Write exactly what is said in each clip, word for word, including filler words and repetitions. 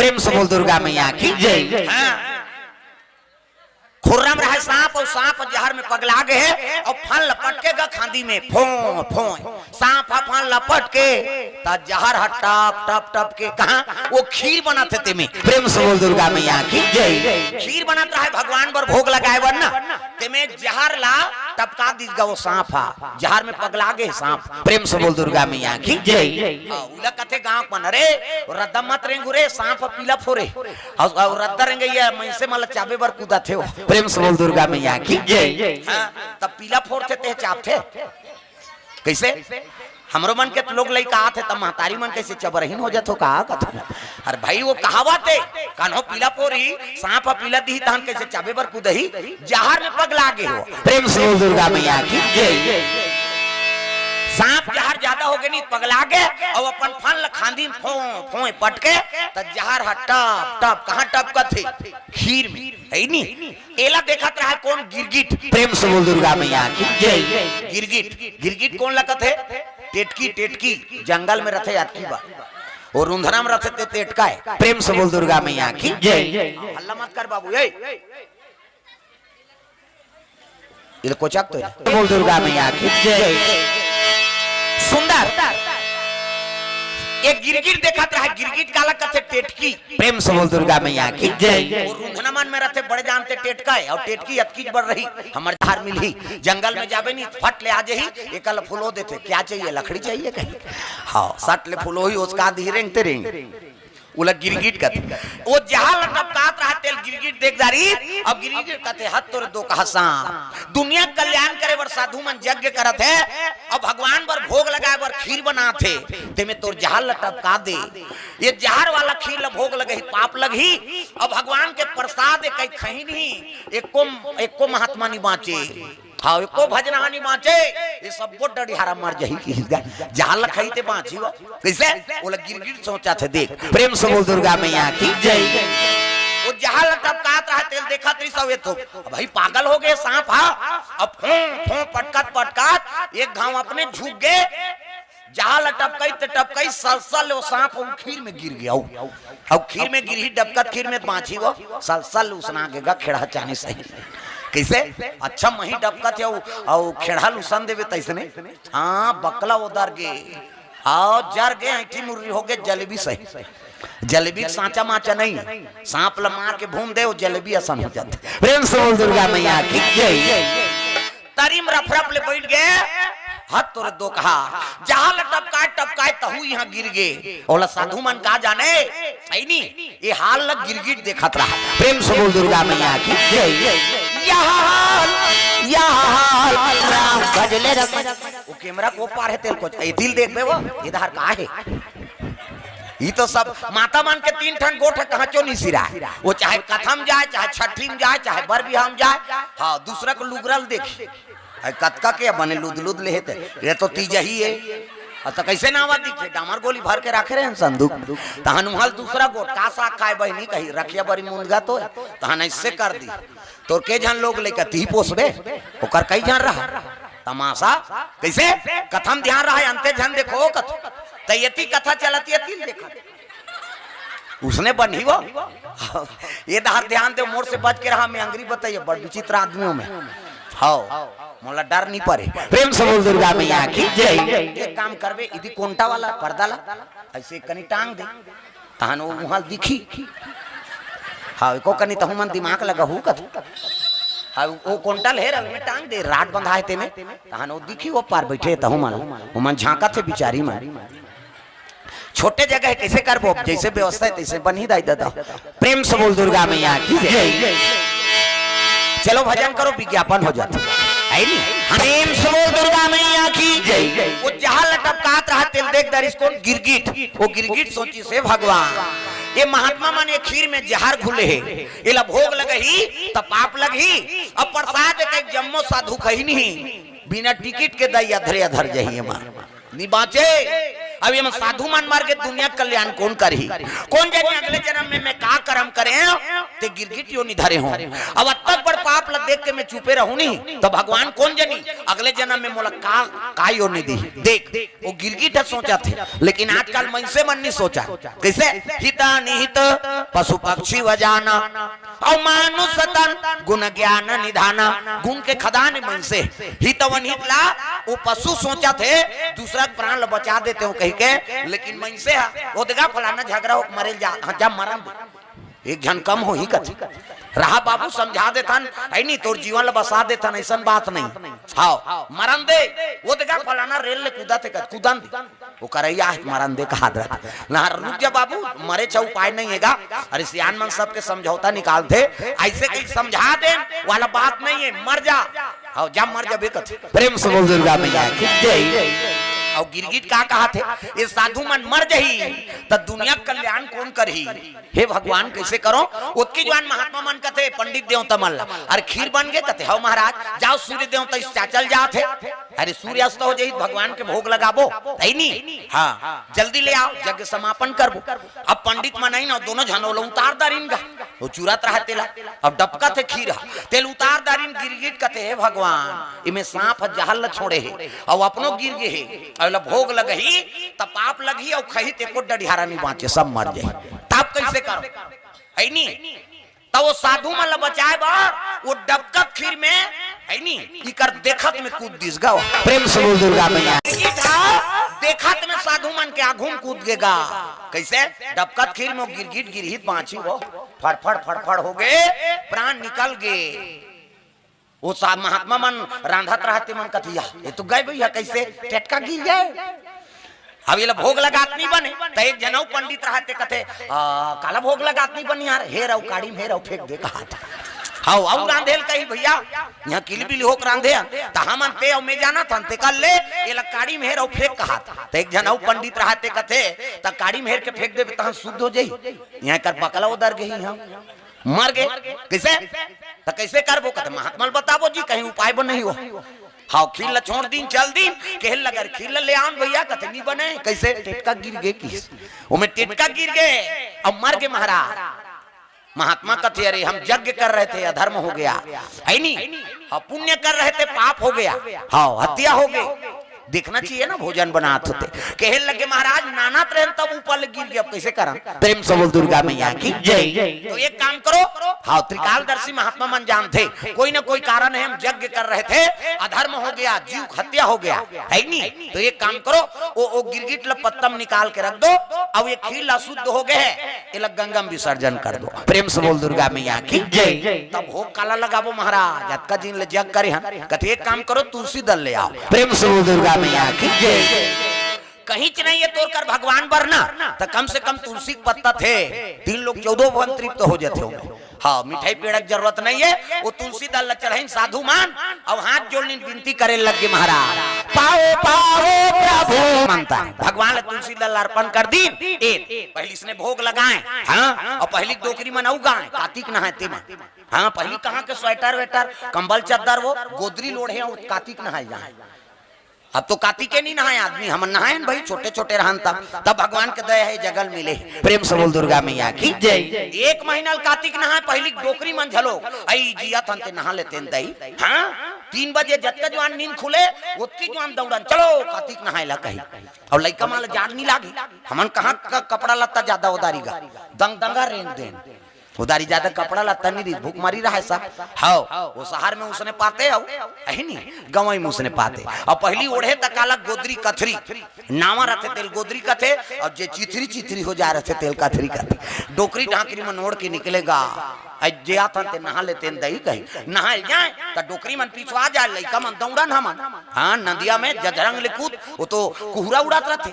प्रेम से बोल दुर्गा मैया की जय। हाँ। खुर्रम रहे सांप, अउ सांप जहर में पगला गे हे, अउ फन ल पटके गा खांदी में, फों, फों। सांप ह फन ल पटके, त जहर ह टप, टप, टप के कहाँ, वो खीर बनत हे तेमे। प्रेम से बोल दुर्गा मैया की जय। खीर बनत रहे भगवान बर भोग लगाए बर ना, तेमे जहर ला टपका दिस गा वो सांप ह, जहर में पगला गे सांप। प्रेम से बोल दुर्गा मैया की जय। हाँ, उला कथे गांव मन, "अरे, रद्दा मत रेंगू रे, सांप पीला फोरे।" अउ, अउ रद्दा रेंगइया मइनसे मन ल चाबे बर कूदत हे वो। प्रेम से बोल दुर्गा मैया की जय। हाँ, तब पीला फोरथे ते चाबथे। कइसे? हमरो मन के लोग लइका आथे, तब महतारी मन कइसे चबरहीन हो जाथो का? कथो। अरे भाई, वो कहावत हे, कान्हो पीला फोरही, सांप ह पीला दिही, तहन कइसे चाबे बर कूदही? जहर में पगला गे हो। प्रेम से बोल दुर्गा मैया की जय। सांप जहर ज्यादा हो गे नी, पगला गे, अउ अपन फन ल खांदी में फों, फों पटके, त जहर ह टप, टप, कहाँ टपकत हे? खीर में, हे नी? एला देखत रहा कोन? गिरगिट। प्रेम से बोल दुर्गा मैया की जय। गिरगिट, गिरगिट कोन ल कथे? टेटकी, टेटकी, जंगल में रथे अतकी बा। वो रुंधना में रथे ते टेटका हे। प्रेम से बोल दुर्गा मैया की जय। हल्ला मत कर बाबू, ए। इल कोचक तो बोल दुर्गा मैया की जय। सुंदर। एक गिरगिट देखत रहा, गिरगिट काला कथे? टेटकी। प्रेम से बोल दुर्गा मैया की जय। वो रुंधना मन में रथे, बड़े जानते टेटका हे, अउ टेटकी अतकीच बड़ रही, हमर धार मिलही, जंगल में जाबे नी, फट ले आ जही, एकल फुलो देथे, "क्या चाहिए? लकड़ी चाहिए?" कही। हाँ, सट ले फुलो ही उसका दी, रेंगते रेंग। उला गिरगिट कथे। वो जहां ल टपकात रहा तेल गिरगिट देख डारी, अब गिरगिट कथे, "हत तोरे दो कहा सांप, दुनिया के कल्याण करे बर साधु मन यज्ञ करत हे, अब भगवान बर भोग लगाए बर खीर बनात हे, तेमे तोर जहां ल टपका दे, ये जहर वाला खीर ल भोग लगही, पाप लगही, अब भगवान के प्रसाद कहीं खही नहीं, एको, एको महात्मा नहीं बांचे।" हाँ, एको भजनहा नी बांचे, ये सब्बो डडिहारा मर जही कि जहां ल खही ते बांची वो। कइसे? ओला गिरगिट सोचथे, देख। प्रेम से बोल दुर्गा मैया की जय। वो जहां ल टपकात रहा तेल देखत रही सब, ये तो भाई पागल हो गे सांप, हाँ। अब फों, फों पटकत, पटकत एक घांव अपने झुक गे, जहां ल टपकई ते टपकई, सलसल वो सांप वो खीर में गिर गे। अउ खीर में गिरही, डबकत खीर में बांची वो, सलसल उसना गे गा खेड़हा चानी सही। कइसे? अच्छा मही डबकत हे, अउ, अउ खेड़हा ल उसन देबे तइसने। हाँ, बकला ओदर गे। हाँ, जर गे, ऐंठी मुर्री हो गे, जलेबी सही। जलेबी के सांचा माचा नहीं। सांप ल मार के भून दे, वो जलेबी असन हो जाथे। प्रेम से बोल दुर्गा मैया की जय। तरी म रफ रफ ले बइठ गे, हत तोरे दो कहा, जहां ल टपकाए टपकाए तहू इहां गिर गे। ओला साधु मन का जाने, सही नी? ये हाल ल गिरगिट देखत रहा। प्रेम से बोल दुर्गा मैया की जय। यह हाल, यह हाल, राम भजले रम। वो कैमरा को पार हे तेल को, ए दिल देखबे वो, इधर का हे? ई तो सब माता मन के तीन ठन गोठ कहांचो नी सिराय। वो चाहे कथा म जाय, चाहे छठी म जाय, चाहे बर बिहा म जाय, हाँ, दूसरा के लुगरा ल देखी। अरे कतका के बने लुद लुद लेहे ते, ये तो तीजही हे। अ त कइसे नावा दिखे? डामर गोली भर के राखे रहे संदूक। तहन उहां ल दूसरा गोठ का साग खाय बहिनी कही, रखिया बरी मुंदगा तो, तहन अइसे कर दी। तोर के झन लोग लइका तिही पोसबे, ओकर कई झन रहा। तमाशा कइसे? कथा म ध्यान रहा, अंते झन देखो कथा। त यति कथा चलत, यति ल देखत। उसने बनी वो। ये डहर ध्यान दे, मोर से बच के रहा, मैं अंगरी बताइए, बड़ विचित्र आदमी हूं मैं। हाँ, मोला डर नहीं परे। प्रेम से बोल दुर्गा मैया की जय। एक काम करबे, इदी कोंटा वाला पर्दा ला अइसे कनी टांग दे, तहन वो उहां दिखी। हाँ, एको कनी तहू मन दिमाग लगाहू कथू। हाँ, वो कोंटा ल हे रहे में टांग दे, राड बंधा हे तेमे, तहन वो दिखी, वो पार बइठे तहू मन, वो मन झांकत हे बिचारी मन। छोटे जगह हे, कइसे करबो? जइसे व्यवस्था हे, तइसे बनही दाई ददा। प्रेम से बोल दुर्गा मैया की जय। चलो भजन करो, विज्ञापन हो जात हे नी। प्रेम से बोल दुर्गा मैया की जय। वो जहां ल टपकात रहा तेल देख डारिस कोन? गिरगिट। वो गिरगिट सोचिस हे भगवान, ये महात्मा मन ये खीर में जहर घुले हे, एला भोग लगही त पाप लगही। अब प्रसाद के जम्मो साधु खही नहीं, बिना टिकट के दाई अधरे अधर जही एमा। नी बांचे। अब ये साधु मन मर गे, दुनिया कल्याण कोन करही? कोन जनी अगले जन्म में मैं का कर्म करे हंव, ते गिरगिट योनि धरे हंव। अब अतक बड़ पाप ल देख के मैं चुपे रहूं नहीं, त भगवान कोन जनी अगले जन्म में मोला का, का योनि दिही। देख, वो गिरगिट ह सोचत हे, लेकिन आजकल मनसे मन नहीं सोचय। कइसे? हितानि हित पशु पक्षी व जाना, अउ मानुष तन गुण ज्ञान निधाना। गुण के खदान मनसे। हित अउ अनहित ला वो पशु सोचत हे, दूसरा के प्राण ल बचा देते हो कहिके, लेकिन मनसे ह, "वो देखा फलाना झगड़ा हो मरे ल जा, हाँ, जा मरन दे। एक झन कम होही," कथे। "रहा बाबू, समझा देथन, है नी, तोर जीवन ल बसा देथन, अइसन बात नहीं। हाँ, मरन दे, वो देखा फलाना रेल ले कूदत हे," कथे, "कूदन दे।" वो करइया हे, मरन दे कहात रहत। ना, रुक जा बाबू, मरे च उपाय नहीं हे गा। अरे सियान मन सबके समझौता निकालथे, अइसे कहीं समझा दे वाला बात नहीं हे, मर जा। हाँ, जा मर जाबे कथे। प्रेम से बोल दुर्गा मैया की जय। अउ गिरगिट का कहाथे, ये साधु मन मर जही, त दुनिया कल्याण कोन करही? हे भगवान, कइसे करों? ओतकी जुवार महात्मा मन कथे, पंडित देवता मन ला, "अरे खीर बन गे?" कथे, "हव महाराज।" "जाव सूर्य देवता इस चाचल जात हे, अरे सूर्य अस्त हो जही, भगवान के भोग लगाबो, है नी? हाँ, जल्दी ले आव, यज्ञ समापन करबो।" अब पंडित मन आइन, दोनों झन ओला उतार डारिन गा, वो चुरत रहा तेला। अब डबकत हे खीर ह, तेल उतार डारिन। गिरगिट कथे, "हे भगवान, इमे सांप ह जहर ल छोड़े हे, अउ अपनो गिर गे हे, अउ एला भोग लगही त पाप लगही, अउ खही ते एको डडिहारा नहीं बांचे, सब मर जाही। तब कइसे करों?" है नी? त वो साधु मन ल बचाए बर वो डबकत खीर में, है नी, इकर देखत में कूद दिस गा। प्रेम से बोल दुर्गा मैया। गिरगिट ह देखत में साधु मन के आघू में कूद गे गा। कइसे? डबकत खीर में वो गिरगिट गिरही त बांची वो, फड़फड़ फड़फड़ हो गे, प्राण निकल गे। वो सा-, महात्मा मन रांधत रहत हे, मन कथे, "या, ये तो गय भैया, कइसे टटका गिर गय?" अब एला भोग लगात नहीं बने, त एक झन अउ पंडित रहत हे, कथे, "आ, काला भोग लगात नहीं बने यार, हेर अउ काड़ी में हेर अउ फेंक दे," कहाथे। हव, अउ रांधे ल कही, "भैया, इहाँ किलबिल होके रांधे हन, त हमन ते अउ मैं जानत हन, ते कर ले, एला काड़ी में हेर अउ फेंक," कहाथे। त एक झन अउ पंडित रहत हे, कथे, "त काड़ी में हेर के फेंक देबे, तहन शुद्ध हो जाही, इहाँ एकर बकला उदर गेही, इहाँ मर गे, कइसे?" "त कइसे करबो?" कथे, "महात्मा ल बताबो जी, कहीं उपाय बने ही हो।" हव, खीर ल छोड़ दिन, चल दिन, कहे ल लगे, "खीर ल ले आन भैया।" कथे, "नहीं बने।" कइसे? टेटका गिर गे किस, ओमे टेटका गिर गे, अब मर गे महाराज। महात्मा कथे, "अरे, हम यज्ञ कर रहे थे, अधर्म हो गया, है नी? हम पुण्य कर रहे थे, पाप हो गया, हाँ, हत्या हो गई।" देखना चाहिए ना, भोजन बनात होते। कहे लगे, "महाराज, नानत रहन तब ऊपर ले गिर गया, अब कैसे करा?" प्रेम से बोल दुर्गा मैया की जय। तो एक काम करो, हाँ, त्रिकालदर्शी महात्मा मन जानथे, कोई ना कोई कारण है, हम यज्ञ कर रहे थे, अधर्म हो गया, जीव हत्या हो गया, है नी? तो एक काम करो, ओ, ओ गिरगिट ल पत्तम निकाल के रख दो, अब ये खीर ला शुद्ध हो गए है, एला गंगा में विसर्जन कर दो। प्रेम से बोल दुर्गा मैया की जय। तब भोग काला लगाबो महाराज, अतका दिन ले जग करे हन, कथे एक काम करो, तुलसी दल ले आओ। प्रेम से बोल दुर्गा मैया की जय। कहीं च नहीं है तोर कर भगवान बर ना, त कम से कम तुलसी के पत्ता थे, तीन लोग चौदह भवन तृप्त हो जाते होंगे। हाँ, मिठाई पेड़ा के जरूरत नहीं है, वो तुलसी दल ल चढ़ाइन साधु मन, अब हाथ जोड़ लीन विनती करे लग गे महाराज, "पाओ, पाओ प्रभु।" मानता है, भगवान ल तुलसी दल अर्पण कर दीन। ए, पहली इसने भोग लगाए, हाँ, और पहली डोकरी मन अउ गाए, कातिक नहाए ते मन। हाँ, पहली कहाँ के स्वेटर वेटर, कंबल चद्दर वो, गोदरी लोढ़े और कातिक नहाए जाए। अब तो कातिके नहीं नहाए आदमी, हमन नहाए न भाई, छोटे छोटे रहन तब, तब भगवान के दया है जगल मिले। प्रेम से बोल दुर्गा मैया की जय। एक महीना ल कातिक नहाए, पहली डोकरी मन झलो, "अई जिया थन ते नहा लेते न दई।" हाँ, तीन बजे जतका जुआन नींद खुले, ओतकी जुआन दौड़न, "चलो कातिक नहाए ला" कही। और लइका मन ल जाड़ नहीं लागी, हमन कहाँ क-, कपड़ा लत्ता ज्यादा उदारी गा, दंग दंगा रेंग देन। उदारी ज्यादा कपड़ा लत्ता नहीं रही, भूख मरी रहा है सब। हव, वो शहर में उसने पाते हव, अही नहीं, गंवई में उसने पाते। और पहली ओढ़े त काला गोदरी कथरी, नावा रहते तेल गोदरी कथे, और जे चिथरी चिथरी हो जा रहते तेल कथरी कथे। डोकरी ढाकरी मन ओढ़ के निकलेगा। अई जे आथन ते नहा लेते न दई कही, नहाए जाए त डोकरी मन पिछुआ जाए, लइका मन दौड़न हमन। हाँ, नदिया में जजरंग ले कूद, वो तो कुहरा उड़ात रहते।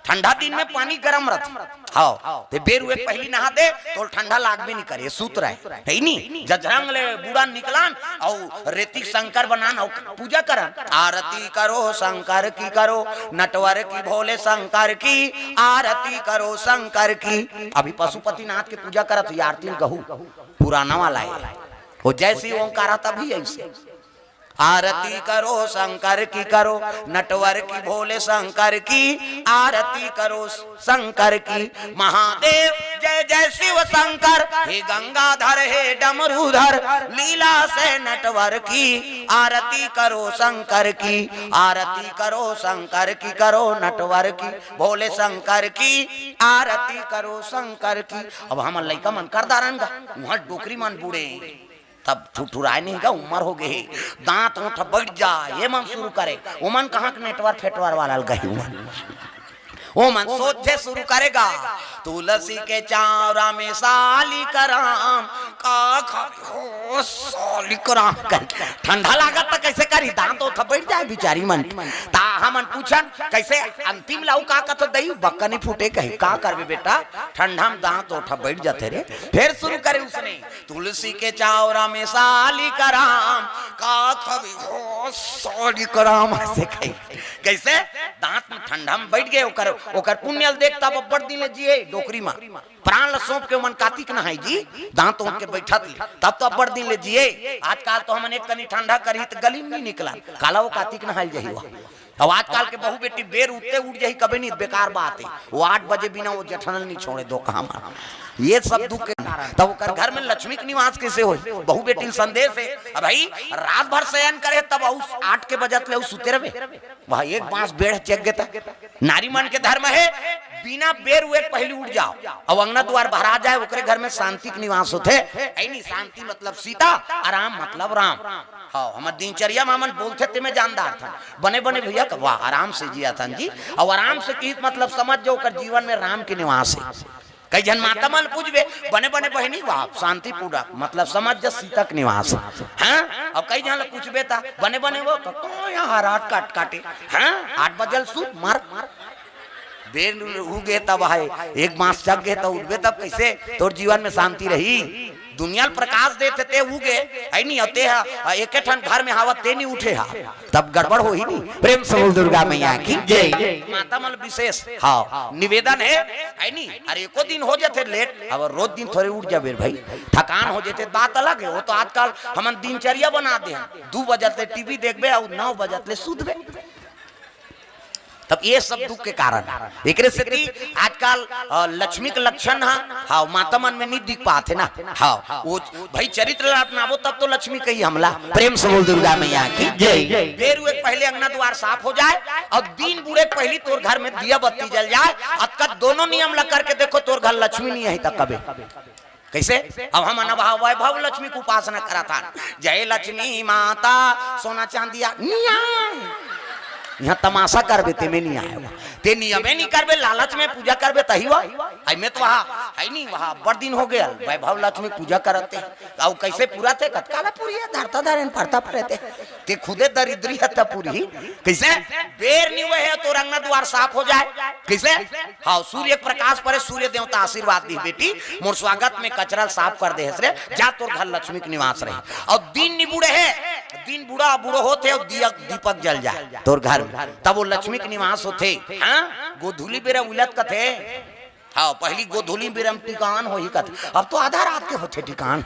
ठंडा दिन में पानी गरम रहथे। हव, ते बेर उहे पहली नहा दे, तो ठंडा लागबे नहीं करे, सूत रहे। है नी? जजरंग ले बूड़ा निकलान, अउ रेती शंकर बनान, अउ पूजा करन। आरती करो शंकर की, करो नटवर की, भोले शंकर की, आरती करो शंकर की। अभी पशुपतिनाथ के पूजा करत हो, आरती गहू, पुराना वाला है। वो जैसी ओंकारा तभी ऐसी। आरती करो शंकर की, करो नटवर की, भोले शंकर की आरती करो, शंकर की। महादेव जय जय शिव शंकर, हे गंगाधर हे डमरूधर, लीला से नटवर की आरती करो शंकर की, आरती करो शंकर की, करो नटवर की, भोले शंकर की आरती करो शंकर की। अब हमर लइका मन कर डारन गा, उहाँ डोकरी मन बूढ़े, तब ठुठुराय नहीं गा, उमर हो गे हे, दांत ओंठ बइठ जाय, ये मन शुरू करे। ओमन कहाँ के नेटवर फेटवर वाला ल गही, ओमन, ओमन सोचे शुरू करे गा, तुलसी के चावरा में सालिक राम, का खाबे हो सालिक राम, कहि। ठंडा लागत त कइसे करही, दांत ओंठ बइठ जाय बिचारी मन। त हमन पूछन, कइसे अंतिम ल अउ का कथो दई, बक्का नहीं फूटे कहि, का करबे बेटा, ठंडा में दांत ओंठ बइठ जाथे रे। फेर शुरू करे उसने, तुलसी के चावरा में सालिक राम, का खाबे हो सालिक राम, अइसे कहि। कइसे? दांत में ठंडा में बइठ गे, ओकर, ओकर पुण्य ल देख, तब अब्बड़ दिन ले जिए डोकरी म। प्राण ल सौंप के ओमन कातिक नहाय जी, दांत ओंठ के बइठत ले, तब तो अब्बड़ दिन ले जिए। आजकाल तो हमन एक कनी ठंडा करही त गली में नहीं निकला, काला वो कातिक नहाय ल जाही वो। अब आजकाल के बहू बेटी बेर उठते उठ जाही, कबे नहीं, बेकार बात हे। वो आठ बजे बिना वो जेठन ल नहीं छोड़े दो काम। ये सब दुख के कारण। तब ओकर घर में लक्ष्मी के निवास कइसे होही? बहू बेटी ल संदेश हे, अब भाई रात भर शयन करे, तब अउ आठ के बजत ले अउ सुते रहबे। वह एक बांस बेड़ चेक गेता। नारी मन के धर्म हे, बिना बेर हुए पहिली उठ जाव, अउ अंगना दुवार भरा जाय, ओकरे घर में शांति के निवास होथे। अइनी शांति मतलब सीता, आराम मतलब राम। हाँ, हमर दिनचर्या म हमन बोलथे तेमे जानदार थन। बने बने भइया का, वाह, आराम से जिया थन जी। अउ आराम से किहित मतलब समझ जाव, ओकर जीवन में राम के निवास हे। कई झन माता मन पूछबे, बने बने बहिनी, वाह, शांतिपूर्वक मतलब समझ जा, सीता के निवास हे। हाँ, अउ कई झन ल पूछबे त बने बने वो, त तो यहाँ हराट काट काटे। हाँ, आठ बजे ल सूत, मर। बेर उगे तब हे, एक बांस चघ गे त उठबे तब कइसे तोर जीवन में शांति रही? दुनिया ल प्रकाश देथे ते उगे, अइनी, अउ ते ह एके ठन घर में हवत ते नहीं उठे हा, तब गड़बड़ होही नहीं। प्रेम से बोल दुर्गा मैया की जय। माता मन ल विशेष, हाँ, निवेदन हे, अइनी, अरे एको दिन हो जाथे लेट, अब रोज दिन थोरे उठ जाबे भाई, थकान हो जाथे, बात अलग हे। वो तो आजकल हमन दिनचर्या बना दे हन, दू बजत ले टीवी देखबे अउ नौ बजत ले सूतबे। तब ये सब दुख के कारण हे। एकरे सेती आजकल, अ, लक्ष्मी के लक्षण ह, हाँ, माता मन में नहीं दिख पात हे ना। हाँ, वो भाई चरित्र ला अपनाबो तब तो लक्ष्मी कही हमला। प्रेम से बोल दुर्गा मैया की जय। बेर उगे के पहले अंगना दुवार साफ हो जाय अउ दिन बुड़े के पहली तोर घर में दिया बत्ती जल जाय। अतका दोनों नियम ला करके देखो, तोर घर लक्ष्मी नहीं आही त कबे। कइसे? अब हमन अब वैभव लक्ष्मी के उपासना करत हन, जय लक्ष्मी माता, सोना चांदिया, निया। यहाँ तमाशा करबे, तेमे नहीं आय। ते नियमे नहीं करबे, लालच में पूजा करबे, तही वा। अइमे तो वहाँ हे नहीं, वहाँ बड़ दिन हो गया वैभव लक्ष्मी पूजा करत हे। अउ कइसे पूरा थे? कतकाला पूरी हे, धरता धरेन, पड़ता पड़े थे। ते खुदे दरिद्री हे, त पूरी कइसे? बेर नहीं हुए हे, तोर अंगना दुवार साफ हो जाय। कइसे? हाँ, सूर्य के प्रकाश पड़े, सूर्य देवता आशीर्वाद दी, "बेटी, मोर स्वागत में कचरा ल साफ कर दे हस रे, जा, तोर घर लक्ष्मी के निवास रही।" अउ दिन नहीं बुड़े हे, दिन बुड़ा बुड़ा होथे अउ दिया दीपक जल जाय तोर घर में, तब वो लक्ष्मी के निवास होथे। हाँ, गोधूली बेरा उलत कथे। हाँ, पहली गोधूली बेरा म टिकान होही कथे, अब तो आधा रात के होथे टिकान।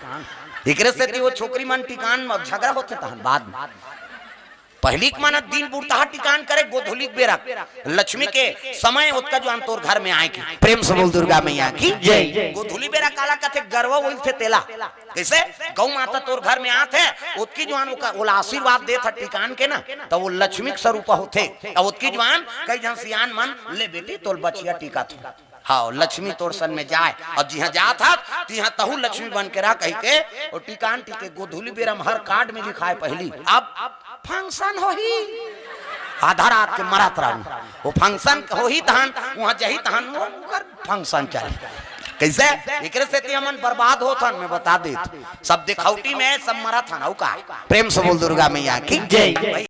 एकरे सेती वो छोकरी मन टिकान म झगड़ा होथे तहन बाद में। पहली के मन दिन बुड़तहा टिकान करे, गोधूली बेरा लक्ष्मी के समय ओतका जुआन तोर घर में आय के। प्रेम से बोल दुर्गा मैया की जय। गोधूली बेरा काला कथे? गरवा उलथे तेला। कइसे? गौ माता तोर घर में आत हे, ओतकी जुआन ओका, ओला आशीर्वाद देत हे टिकान के ना, त वो लक्ष्मी के स्वरूप होथे। अउ ओतकी जुआन कई झन सियान मन, "ले बेटी, तोर बछिया टिकत हो।" हाँ, लक्ष्मी तोर सन में जाय। अब जिहाँ जात हस, तिहाँ तहू लक्ष्मी बन के रह कहि के, वो टिकान टिके। गोधूली बेरा म हर कार्ड में लिखाय पहली, अब फंक्शन होही। आधा रात के मरत रहू, वो फंक्शन होही तहन, वहाँ जही तहन वो ओकर फंक्शन चली। कइसे? एकरे सेती हमन बर्बाद होत हन, मैं बता देत। सब दिखौटी में सब मरत हन, अउ का? प्रेम से बोल दुर्गा मैया की जय।